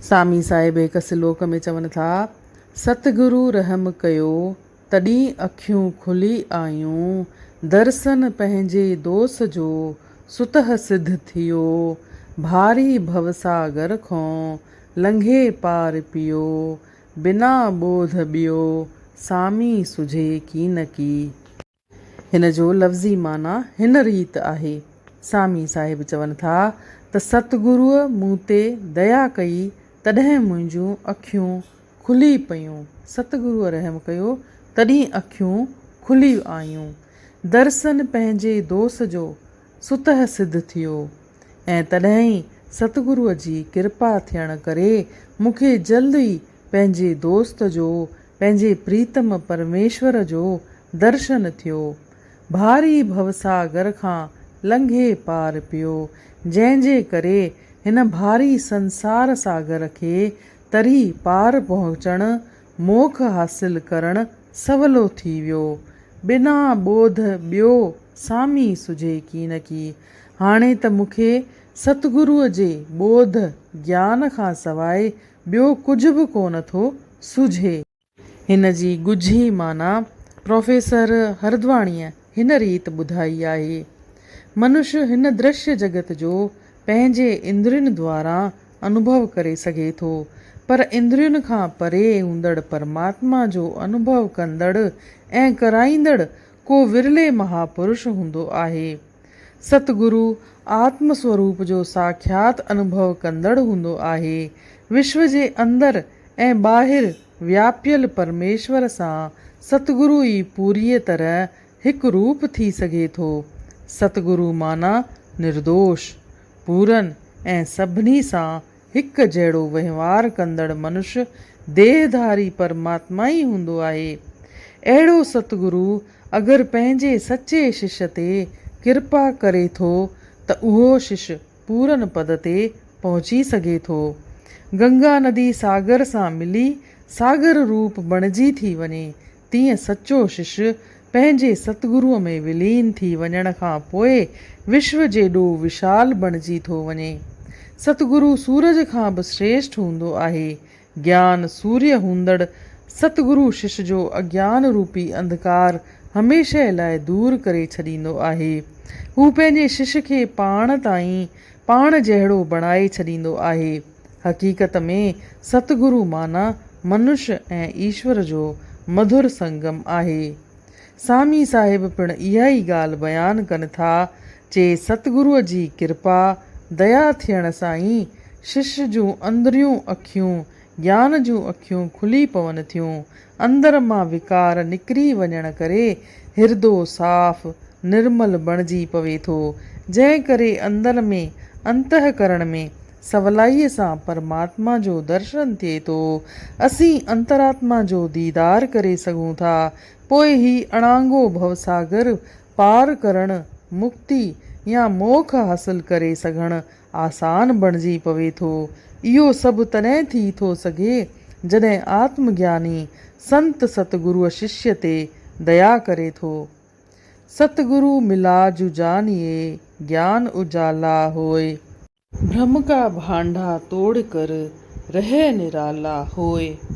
سامي صاحب هڪ سلوڪ ۾ چون ٿا، ستگرو رحم ڪيو، تڏهن اکيون کلي آيون، درسن پنهنجي دوس جو ستهه سڌ ٿيو، ڀاري ڀوساگر کون لنگهي پار پيو، بنا ٻوڌ ٻيو، سامي سجهي ڪينڪي. هن جو لفظي معنيٰ هن ريت آهي، سامي صاحب چون ٿا ته ستگروء مون تي ديا ڪئي تڏهن منهنجون اکيون کلي پيون، ستگروء رحم ڪيو تڏهن اکيون کلي آيون، درسن پنهنجي دوس جو ستهه سڌ ٿيو ۽ تڏهن ئي ستگروء جي ڪرپا ٿيڻ ڪري مون کي جلد ئي پنهنجي دوست جو پنهنجي پريتم پرميشور جو درشن ٿيو. ڀاري ڀوساگر کان لنگهي پار پيو، جنهن جي ڪري هن ڀاري سنسار ساگر کي تري پار پهچڻ، موک حاصل ڪرڻ سولو ٿي ويو. بنا ٻوڌ ٻيو سامي سجهي ڪينڪي. هاڻي ته مون کي ستگروء جي ٻوڌ، گيان، کان سواء ٻيو ڪجهه به ڪونه ٿو سجهي. هن جي ڳجهي معنيٰ پروفيسر هردواڻيء هن ريت ٻڌائي آهي، منش هن درشيه جڳت جو پنهنجي اندرين دواران انوڀو ڪري سگهي ٿو، پر اندرين کان پري هوندڙ پرماتما جو انوڀو ڪندڙ ۽ ڪرائيندڙ ڪو ورلي مهاپرش هوندو آهي. ستگرو آتم سوروپ جو ساکيات انوڀو ڪندڙ هوندو آهي. وشو جي اندر ۽ ٻاهر وياپيل پرميشور سان ستگرو ئي پوريء طرح هڪ روپ ٿي سگهي ٿو. ستگرو معنيٰ نردوش، پورن ۽ سڀني سان هڪ جهڙو وهنوار ڪندڙ منش ديهڌاري پرماتما ئي هوندو آهي. اهڙو ستگرو اگر پنهنجي سچي شش تي ڪرپا ڪري ٿو ته اهو شش پورن پد تي پهچي سگهي ٿو. گنگا ندي ساگر سان ملي ساگر روپ بڻجي ٿي وڃي تيئن سچو شش پنهنجي ستگروء ۾ ولين ٿي وڃڻ کان پوء وشو جيڏو وشال بڻجي ٿو وڃي. ستگرو سورج کان به شريشٺ هوندو آهي. گيان سوريه هوندڙ ستگرو شش جو اگيان روپي انڌڪار هميشه لاء دور ڪري ڇڏيندو آهي. هو پنهنجي شش کي پاڻ تائين پاڻ جهڙو بڻائي ڇڏيندو آهي. حقيقت ۾ ستگرو معنيٰ منش ۽ ايشور جو مڌر سنگم آهي. سامي صاحب پڻ اها ئي ڳالهه بيان ڪن ٿا، چي ستگروء جي ڪرپا، ديا ٿيڻ سان ئي شش جون اندريون اکيون، گيان جون اکيون کلي پون ٿيون. اندر مان وڪار نڪري وڃڻ ڪري هردو صاف، نرمل بڻجي پوي ٿو، جنهن ڪري اندر ۾ انتهڪرڻ ۾ سولائيء سان پرماتما جو درشن ٿئي ٿو. اسين انتراتما جو ديدار ڪري سگهون ٿا. پوء هي اڻانگو ڀوساگر پار ڪرڻ، مڪتي يا موک حاصل ڪري سگهڻ آسان بڻجي پوي ٿو. اهو سڀ تڏهن ٿي ٿو سگهي، جڏهن آتم گياني سنت ستگروء ششيه تي ديا ڪري ٿو. ستگرو ملا جو جانيئي، گيان اجالا هوء. ڀرم ڪا ڀانڊا توڙ ڪر، رهه نرالا هوء.